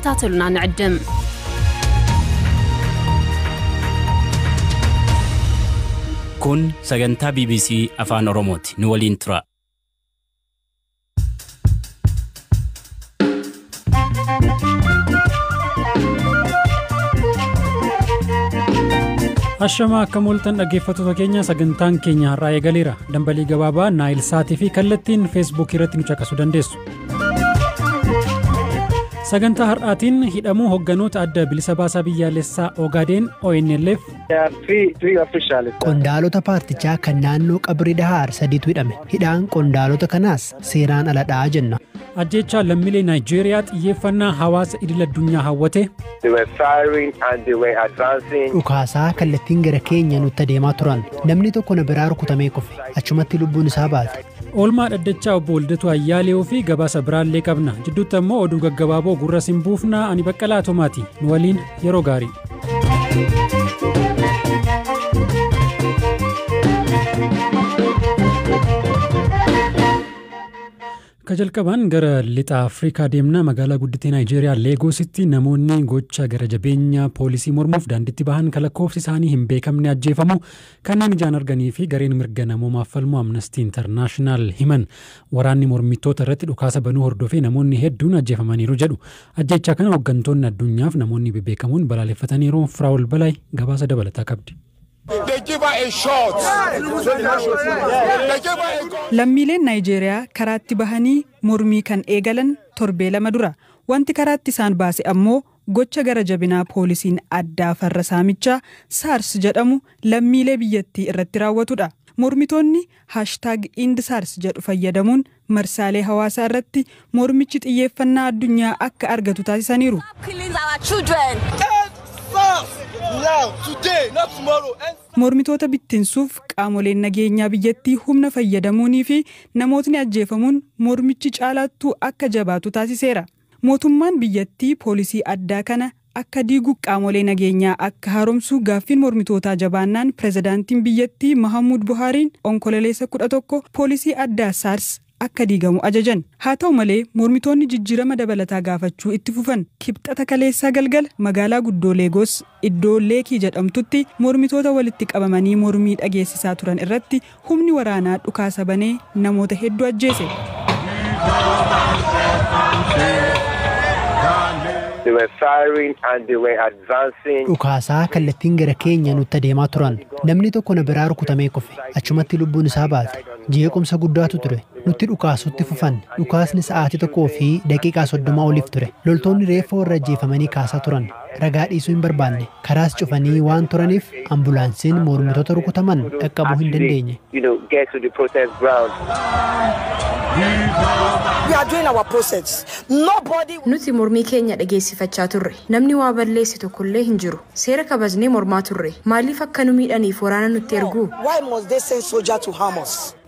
ክትከታተሉና ንዕድም። Kun sagantaa BBC Afaan Oromooti. Nu waliin tura. Ashamaa, akkam ooltan dhaggeeffattoota keenya? Sagantaan keenya har'aa eegaleera. Dambalii gabaabaa Naayil Saatii fi kallattiin Feesbuuk irratti nu caqasuu dandeessu. Sagantaa har'aatiin hidhamuu hogganoota Adda Bilisa Baasaa Biyyaalessaa Ogaadeen ONLF. Qondaalota paartichaa kan naannoo Qabrii Dahaar sadiitu hidhame. Hidhaan qondaalota kanaas seeraan aladhaa jenna. Ajjeechaa lammiilee Naayijeeriyaa xiyyeeffannaa hawaasa idil addunyaa hawwate. Dhukaasaa kallattiin gara keenya nutti adeemaa turan. Namni tokko na biraa rukutamee kufe. Achumatti lubbuun isaa baate. Oolmaa dhaddachaa obbo Waldatu Ayyaaleew fi gabaasa biraallee qabna. Jidduutti ammoo oduu gaggabaaboo gurra sin buufnaa. Ani Baqqalaa Tomaati. Nu waliin yeroo gaarii. Ka jalqaban gara lixa Afrikaa deemna. Magaalaa guddittii Naayijeeriyaa Leegoositti namoonni gocha gara jabeenya poolisii mormuuf daandiitti bahan kan lakkoofsi isaanii hin beekamne ajjeefamu kanneen ijaan arganii fi gareen mirga namoomaaf falmu Amnesty International himan. Waraanni mormitoota irratti dhukaasa banuu hordofee namoonni hedduun ajjeefamaniiru jedhu. Ajjechaa kana hooggantoonni addunyaaf namoonni bebeekamoon balaaleffataniiru. Firaa'ol Balaay gabaasa dabalataa qabdi. Lammiileen Naayijeeriyaa karaatti bahanii mormii kan eegalan torbee 2 dura. Wanti karaatti isaan baase ammoo gocha gara jabinaa poolisiin addaa farra saamichaa SARS jedhamu lammiilee biyyattii irratti raawwatudha. Mormitoonni #EndSARS jedhu fayyadamuun marsaalee hawaasaa irratti mormichi xiyyeeffannaa addunyaa akka argatu taasisaniiru. Mormitoota bittinsuuf qaamoleen nageenyaa biyyattii humna fayyadamuunii fi namootni ajjeefamuun mormichi caalaattuu akka jabaatu taasiseera. Mootummaan biyyattii poolisii addaa kana akka diigu, qaamolee nageenyaa akka haaromsu gaaffiin mormitootaa jabaannaan, pirezidaantiin biyyattii Mahamuud Buhaariin Onkololeessa 11 poolisii addaa SARS akka diigamu ajajan. Haa ta'u malee, mormitoonni jijjiirama dabalataa gaafachuu itti fufan. Kibxata kaleessaa galgala magaalaa guddoo Leegoos iddoo Leekii jedhamtutti mormitoota walitti qabamanii mormii dhageessisaa turan irratti humni waraanaa dhukaasa banee namoota hedduu ajjeese. Dhukaasaa kallattiin gara keenya nutti adeemaa turan. Namni tokko na biraa rukutamee kufe. Achumatti lubbuun isaa baate. Jeequmsa guddaatu ture. Nutti dhukaasutti fufan. Dhukaasni sa'aatii 1:30 oliif ture. Loltoonni reeffa warra ajjeefamanii kaasaa turan. Ragaa dhiisuu hin barbaanne. Karaas cufanii waan turaniif ambulaansiin mormitoota rukutaman dhaqqabuu hin dandeenye. Nuti mormii keenya dhageessifachaa turre. Namni waa balleesse tokkollee hin jiru. Seera kabajnee mormaa turre. Maaliif akka nu miidhaniif waraana nutti ergu?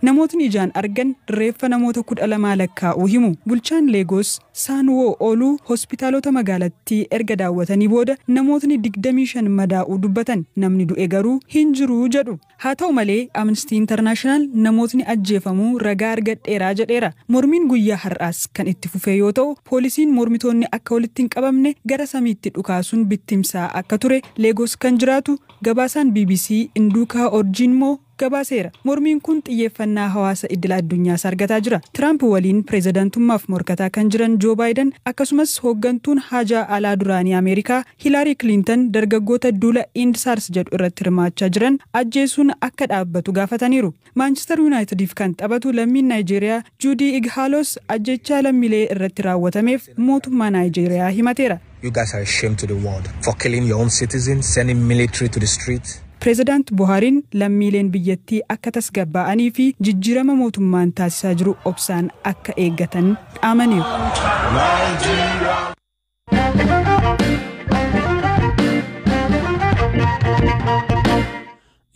Namootni ijaan argan reeffa namoota 12 lakkaa'uu himu. Bulchaan Leegoos Saanwoo Ooluu hospitaalota magaalattii erga daawwatanii booda namootni 25 madaa'uu dubbatan. Namni du'e garuu hin jiru jedhu. Haa ta'u malee, Amnesty International namootni ajjeefamuu ragaa argadheeraa jedheera. Mormiin guyyaa har'aas kan itti fufee yoo ta'u, poolisiin mormitoonni akka walitti hin qabamne gara samiitti dhukaasuun bittimsaa akka ture Leegoos kan jiraatu gabaasaan BBC Induukaa Orjiinmoo gabaaseera. Mormiin kun xiyyeeffannaa hawaasa idil addunyaas argataa jira. Tiraamp waliin pireezidantummaaf morkataa kan jiran Joo Baayiden, akkasumas hooggantuun haajaa alaa duraanii Ameerikaa Hilaarii Kilintan dargaggoota duula End SARS jedhu irratti hirmaachaa jiran ajjeesuun akka dhaabbatu gaafataniiru. Maanchister Yuunaayitediif kan taphatu lammiin Naayijeeriyaa Juudii Ighaalos ajjechaa lammiilee irratti raawwatameef mootummaa Naayijeeriyaa himateera. You guys are a shame to the world for killing your own citizens, sending military to the streets. Pireezidaant Buhaariin lammiileen biyyattii akka tasgabbaa'anii fi jijjiirama mootummaan taasisaa jiru obsaan akka eeggatan dhaamaniiru.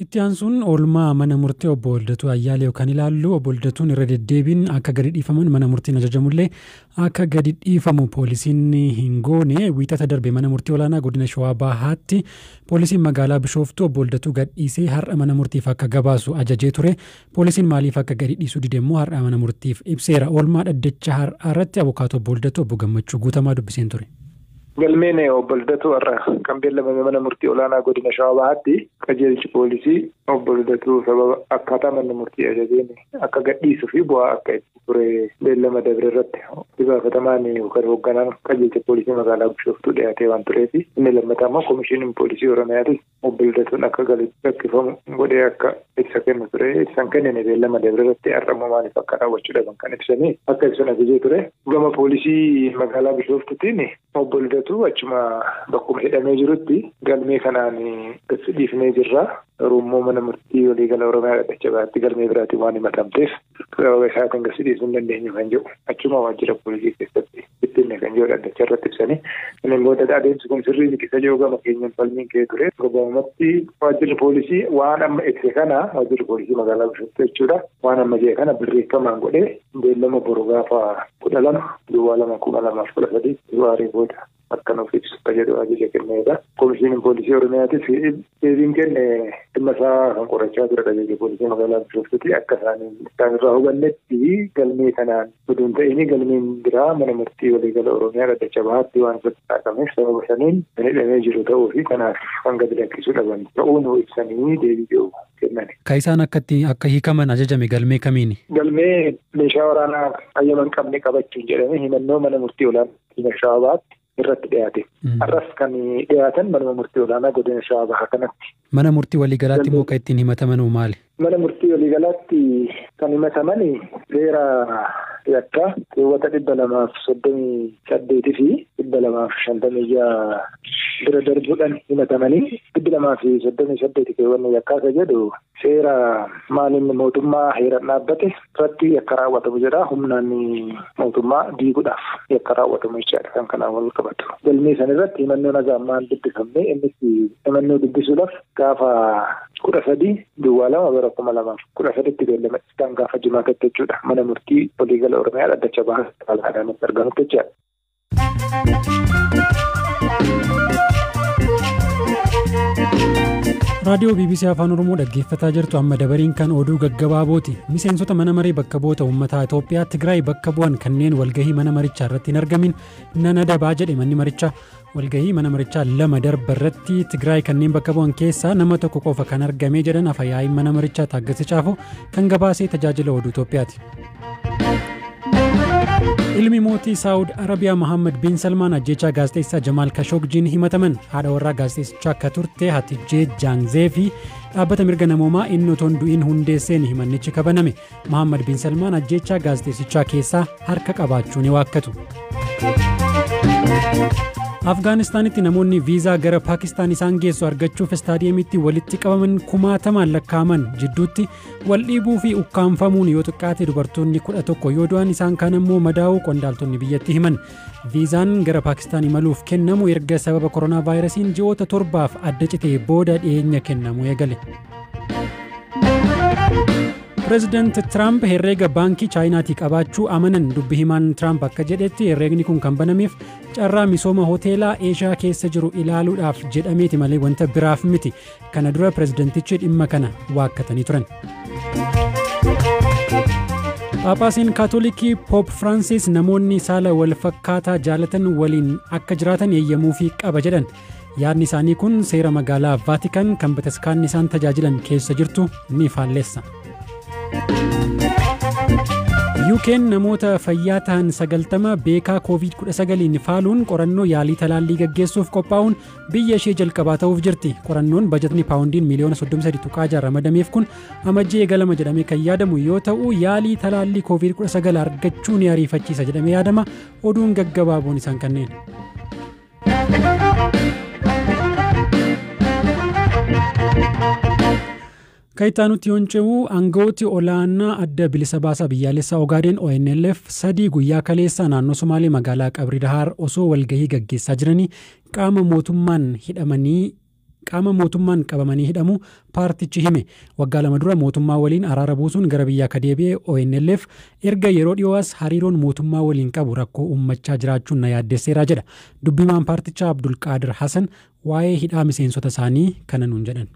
Itti aansuun oolmaa mana murtii obbo Waldatuu Ayyaaleew kan ilaallu. Obbo Waldatuun irra deddeebiin akka gadi dhiifaman mana murtiin ajajamullee akka gadi dhiifamu poolisiin hin goone. Wiixata darbe mana murtii olaanaa godina Shawaa Bahaatti poolisiin magaalaa Bishooftuu obbo Waldatuu gadhiisee har'a mana murtiif akka gabaasu ajajee ture. Poolisiin maaliif akka gadi dhiisuu dide immoo har'a mana murtiif ibseera. Oolmaa dhaddacha har'aa irratti abukaatoo obbo Waldatuu obbo Gammachuu Guutamaa dubbiseen ture. Galmeen obbo Lidatuu har'a kan beellamame mana murtii olaanaa godina Shawaa Bahaatti qajeelchi poolisii obbo Lidatuu sababa akkaataa manni murtii ajajeen akka gadhiisuu fi bu'aa akka itti ture beellama dabre irratti gaafatamaan yookaan hoogganaan qajeelcha poolisii magaalaa Bishooftuu dhiyaatee waan tureef inni lammataa immoo koomishiniin poolisii Oromiyaatis obbo Lidatuun akka galii godhee akka ibsa kennu ture ibsan kennine beellama dabre irratti har'a immoo maaliif akka raawwachuu dhaban kan ibsanii akka ibsan ajajee ture. Gama poolisii magaalaa Bishooftuutiin obbo Lidatuu achuma bakkuma hidhamee jirutti galmee kanaan gadi dhiifnee jirra. Garuu immoo mana murtii waliigala Oromiyaa dhaddacha bahaatti galmee biraatiin waan himatamteef sababa isaatiin gadi dhiisuu hin dandeenyu kan jedhu achuma waajjira poolisii keessatti ittiin kan jedhu dhaddacha irratti ibsanii. Inni booda adeemsi kun sirrii miti isa jedhu gama keenyan falmiin ka'ee ture. Gabaabumatti waajjirri poolisii waan amma ibse kana waajjirri poolisii magaalaa Bishooftuu jechuudha. Waan amma jedhe kana barreeffamaan godhee beellama boru gaafa 12 02 2013 waaree booda akka nuuf ibsu jedhu ajaja kenneedha. Koomishiniin poolisii Oromiyaatis deebiin kenne dhimma isaa kan qorachaa ture qajeelcha poolisii magaalaa Bishooftuuti. Akka isaan irraa hubannetti galmee kanaan osoo hin ta'in galmeen biraa mana murtii waliigala Oromiyaa dhaddacha bahaatti waan irratti saaqameef sababa saniin kan hidhamee jiru ta'uu fi kanaaf kan gadi lakkisuu dhaban ta'uu nu ibsanii deebii jiru kennan. Kan isaan akka hiikaman ajajame galmee kamiini? Galmee meeshaa waraanaa hayyama hin qabne qabachuun jedhamee himannoo mana murtii olaanaa Shawaa Bahaatti irratti dhiyaate. Har'as kan dhiyaatan manuma murtii olaanaa godina Shawaa Bahaa kanatti. Mana murtii waliigalaatti immoo kan ittiin himataman maali? Mana murtii waliigalaatti kan himataman seera yakkaa keewwata 238 fi 256 bira darbuudhaan himatamanii 238 keewwanni yakkaa isa jedhu seera maaliin mootummaa heeraan dhaabbate irratti yakka raawwatamu jedha. Humnaan mootummaa diiguudhaaf yakka raawwatamu jechaadha kan kanaan wal qabatu. Galmee san irratti himannoon haga ammaan dubbifamne innis himannoo dubbisuudhaaf gaafa 13 02 bara 2013 beellama isaan gaafa jimaatatti jechuudha. Mana murtii waliigala Oromiyaa dhaddacha bahaa magaalaadhaan argamutti jechaadha. Raadiyoo BBC Afaan Oromoo dhaggeeffataa jirtu amma dabariin kan oduu gaggabaabooti. Miseensota mana maree bakka bu'oota uummataa Itoophiyaa Tigraay bakka bu'an kanneen walgahii mana marichaa irratti hin argamin nan adabaa jedhe manni marichaa. Walgahii mana marichaa 2 darba irratti Tigraay kanneen bakka bu'an keessaa nama tokko qofa kan argame jedhan afayaa'iin mana marichaa Taaggasa Caafoo kan gabaasee tajaajila oduu Itoophiyaati. Ilmi mootii Saawud Arabiyaa Mohaammed bin Salmaan ajjeechaa gaazexeessaa Jamaal Kashoogjiin himataman. Haadha warraa gaazexeessichaa akka turte Hatijjee Jaangzee fi dhaabbata mirga namoomaa inni otoo hin du'in hundeesseen himannichi kabaname. Mohaammed bin Salmaan ajjeechaa gaazexeessichaa keessaa harka qabaachuu ni waakkatu. Afgaanistaanitti namoonni viizaa gara Paakistaan isaan geessu argachuuf istaadiyeemitti walitti qabaman kumaatamaan lakkaa'aman jidduutti wal dhiibuu fi ukkaanfamuun yoo xiqqaate dubartoonni 11 yoo du'an isaan kaan immoo madaa'uu qondaaltonni biyyatti himan. Viizaan gara Paakistaan imaluuf kennamu erga sababa koronaa vaayirasiin ji'oota 7 adda citee booda dhiyeenya kennamu eegale. Pireezidaant Tiraamp herreega baankii Chaayinaatii qabaachuu amanan. Dubbi himaan Tiraamp akka jedhetti herreegni kun kan banameef carraa misooma hoteelaa Eeshiyaa keessa jiru ilaaluudhaaf jedhameeti malee wanta biraaf miti. Kana dura pireezidantichi dhimma kana waakkatanii turan. Phaaphaasiin Kaatolikii Poop Firaansis namoonni saala wal fakkaataa jaalatan waliin akka jiraatan eeyyamuufii qaba jedhan. Yaadni isaanii kun seera magaalaa Vaatikaan kan bataskaanni isaan tajaajilan keessa jirtu ni faalleessa. UK'n namoota fayyaa ta'an 90 beekaa COVID-19 faaluun qorannoo yaalii talaallii gaggeessuuf qophaa'uun biyya ishee jalqabaa ta'uuf jirti. Qorannoon bajatni paawundiin miliyoona 33.6 ramadameef kun amajjii eegalama jedhamee kan yaadamu yoo ta'u yaalii talaallii COVID-19 argachuu ni ariifachiisa jedhamee yaadama. Oduun gaggabaaboon isaan kanneen. Kayitaanutti yoon ce'u aangawooti olaanaa adda bilisa baasaa biyyaalessaa Ogaadeen ONLF 3 guyyaa kaleessaa naannoo Somaalee magaalaa Qabri Dahaar osoo walgahii gaggeessaa jiranii qaama mootummaan qabamanii hidhamu paartichi hime. Waggaa 2 dura mootummaa waliin araara buusuun gara biyyaa akka deebi'e ONLF erga yeroo dhiyoo'as hariiroon mootummaa waliin qabu rakkoo uummachaa jiraachuun na yaaddesseera jedha. Dubbimaan paartichaa Abdulqaadir Hassan waa'ee hidhaa miseensota isaanii kana nuun jedhan.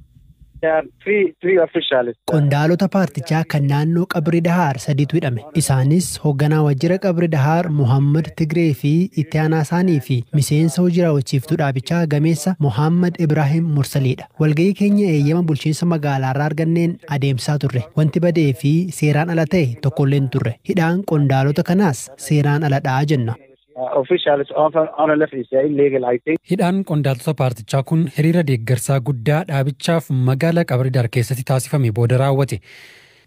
Qondaalota paartichaa kan naannoo Qabri Dahaar sadiitu hidhame. Isaanis hoogganaa waajjira Qabri Dahaar Muhammad Tigree fi itti aanaa isaanii fi miseensa hojii raawwachiiftuu dhaabichaa gameessa Muhammad Ibrahim Mursaliidha. Walga'ii keenya eeyyama bulchiinsa magaalaarraa arganneen adeemsaa turre. Wanti badee fi seeraan ala ta'e tokkollee hin turre. Hidhaan qondaalota kanaas seeraan aladhaa jenna. Hidhaan qondaaltota paartichaa kun hiriira deeggarsaa guddaa dhaabichaaf magaalaa Qabri Daar keessatti taasifame booda raawwate.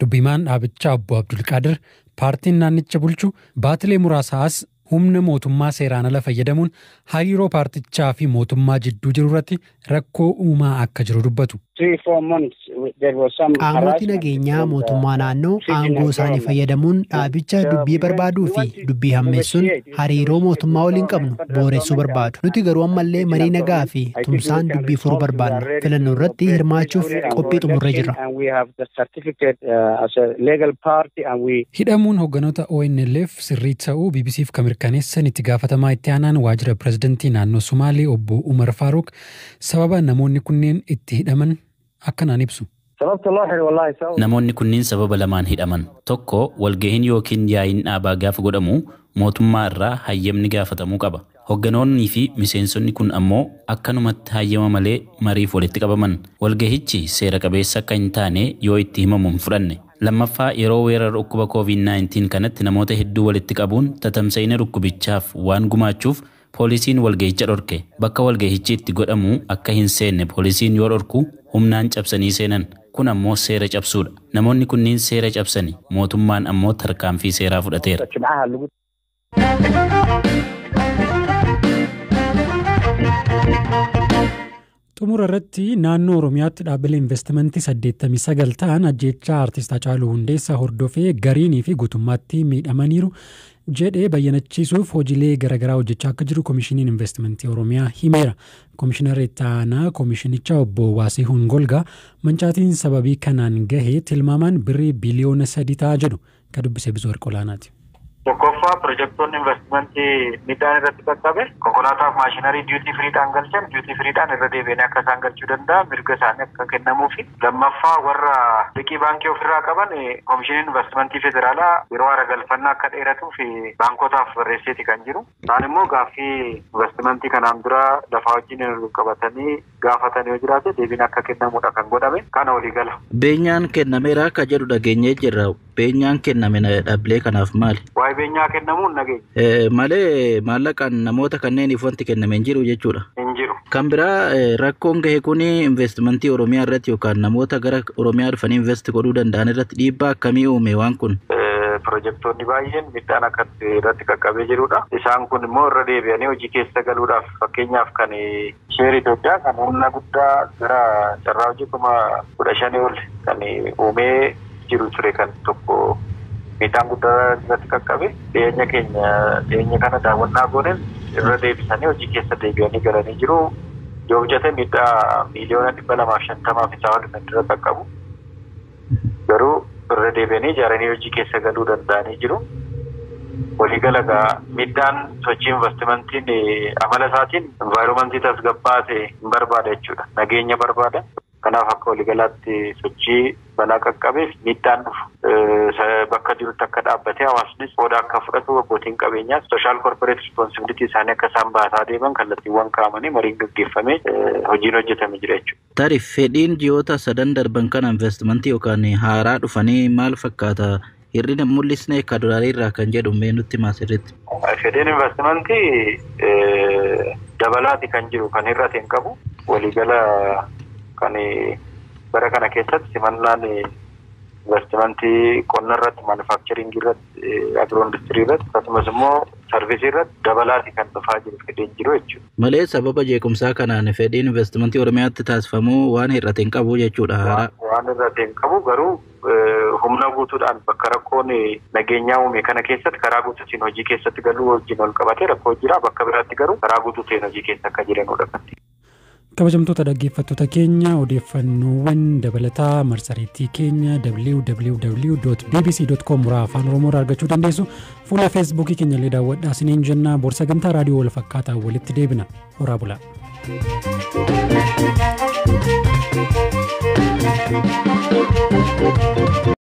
Dubbimaan dhaabichaa obbo Abdulqaadir paartiin naannicha bulchu baatilee muraasaas humna mootummaa seeraan ala fayyadamuun hariiroo paartichaa fi mootummaa jidduu jiru irratti rakkoo uumaa akka jiru dubbatu. Qaamoti nageenyaa mootummaa naannoo aangoo isaanii fayyadamuun dhaabicha dubbii barbaaduu fi dubbii hammeessuun hariiroo mootummaa waliin qabnu booressuu barbaadu. Nuti garuu ammallee marii nagaa fi tumsaan dubbii furuu barbaadna. Filannoo irratti hirmaachuuf qophii xumurree jirra. Hidhamuun hoogganoota ONLF sirrii ta'uu BBCf kan mirkaneessan itti gaafatamaa itti aanaan waajjira pirezidantii naannoo Sumaalee obbo Umar Faaruq sababa namoonni kunneen itti hidhaman akkanaan ibsu. Namoonni kunniin sababa lamaan hidhaman. Tokko, walgahiin yookiin yaa'iin dhaabaa gaafa godhamu mootummaa irraa hayyamni gaafatamuu qaba. Hoogganoonnii fi miseensonni kun ammoo akkanumatti hayyama malee mariif walitti qabaman. Walgahichi seera qabeessa akka hin taane yoo itti himamu hin fudhanne. Lammaffaa, yeroo weerara dhukkuba COVID-19 kanatti namoota hedduu walitti qabuun tatamsa'ina dhukkubichaaf waan gumaachuuf poolisiin walgahicha dhorke. Bakka walgahichi itti godhamu akka hin seenne poolisiin yoo dhorku humnaan cabsanii seenan. Kun ammoo seera cabsuudha. Namoonni kunniin seera cabsani. Mootummaan ammoo tarkaanfii seeraa fudhateera. Xumura irratti naannoo Oromiyaatti dhaabbilee investimentii 89 ta'an ajjeechaa artist Hacaaluu Hundeessaa hordofee gariinii fi guutummaatti miidhamaniiru jedhee bayyanachiisuuf hojiilee garaagaraa hojjechaa akka jiru Koomishiniin Investimentii Oromiyaa himeera. Koomishinarri itti aanaa koomishinichaa obbo Waasihuun Golgaa mancaatiin sababii kanaan gahe tilmaamaan birrii biliyoona 3 ta'a jedhu kan dubbise Bizu Warqolaanaati. Tokkoffaa, pirojektoonni investimentii midhaan irratti qaqqabe konkolaataaf maashinarii duty freedhaan galchan duty freedhaan irra deebi'anii akka isaan galchuu danda'a mirga isaanii akka kennamuufi. Lammaffaa, warra liqii baankii ofirraa qaban koomishiniin investimentii federaalaa yeroo hara galfannaa akka dheeratuu fi baankotaaf barreesseeti kan jiru. Isaan immoo gaaffii investimentii kanaan dura lafaa wajjin qabatanii gaafatan yoo jiraate deebiin akka kennamudha kan godhame kana walii gala. Beenyaan kennameera akka jedhu dhageenyee jirra. Beenyaan kenname dhaabbilee kanaaf maali? Waa'ee beenyaa kennamuu hin dhageenye. Malee maallaqaan namoota kanneeniif wanti kenname hin jiru jechuudha. Hin jiru. Kan biraa, rakkoon gahe kun investimentii Oromiyaa irratti yookaan namoota gara Oromiyaa dhufanii invest godhuu danda'an irratti dhiibbaa akkamii uume waan kun? Pirojektoonni baay'een midhaan akka irratti qaqqabee jirudha. Isaan kun immoo irra deebi'anii hojii keessa galuudhaaf, fakkeenyaaf kan sheer Itoophiyaa kan humna guddaa gara carraa hojii 15,000 ol kan uumee jiru ture kan tokko miidhaan guddaa irratti qaqqabe, dhiyeenya keenya dhiyeenya kana daawwannaa gooneen irra deebisanii hojii keessa deebi'anii galanii jiru. Yoo hojjete miidhaa 250,000,000 isaa ol kan irra qaqqabu. Garuu irra deebi'anii ijaaranii hojii keessa galuu danda'anii jiru. Waliigala gaa miidhaan sochii investimentiin amala isaatiin environmentii tasgabbaa'aa ta'e hin barbaada jechuudha. Nageenya barbaada. Kanaaf akka waliigalaatti sochii balaa qaqqabeef miidhaan dhufu bakka jirutti akka dhaabbatee hawaasnis qooda akka fudhatu, abbootiin qabeenyaas social corporate responsibility isaanii akka isaan baasaa deeman kallattiiwwan kaa'amanii mariin gaggeeffamee hojiin hojjetame jira jechuudha. Tarii fedhiin ji'oota sadan darban kana investimentii yookaan haaraa dhufanii maal fakkaata? Hir'ina mul'isne ka duraarii irraa kan jedhu mee nutti maasirritti. Fedhiin investimentii dabalaati kan jiru, kan hir'ate hin qabu. Waliigala kan bara kana keessatti simannaan investimentii qonna irratti, manufacturingii irratti, agro industirii irratti, akkasumas immoo serviceii irratti dabalaati kan dhufaa jiru, fedhiin jiru jechuudha. Malee sababa jeequmsaa kanaan fedhiin investimentii Oromiyaatti taasifamuu waan hir'ate hin qabu jechuudha haaraa. Waan hir'ate hin qabu, garuu humna guutuudhaan bakka rakkoon nageenyaa uume kana keessatti karaa guutuutiin hojii keessatti galuu wajjin wal qabatee rakkoo jira, bakka biraatti garuu karaa guutuutiin hojii keessa akka jiranudha kan. Kabajamtoota dhaggeeffattoota keenya, odeeffannoowwan dabalataa marsariitii keenya www.bbc.com/AfaanOromoo irraa argachuu dandeessu. Fuula Feesbuukii keenya illee daawwadhaa isiniin jenna. Bor sagantaa raadiyoo wal fakkaataa walitti deebina. Horaa bulaa.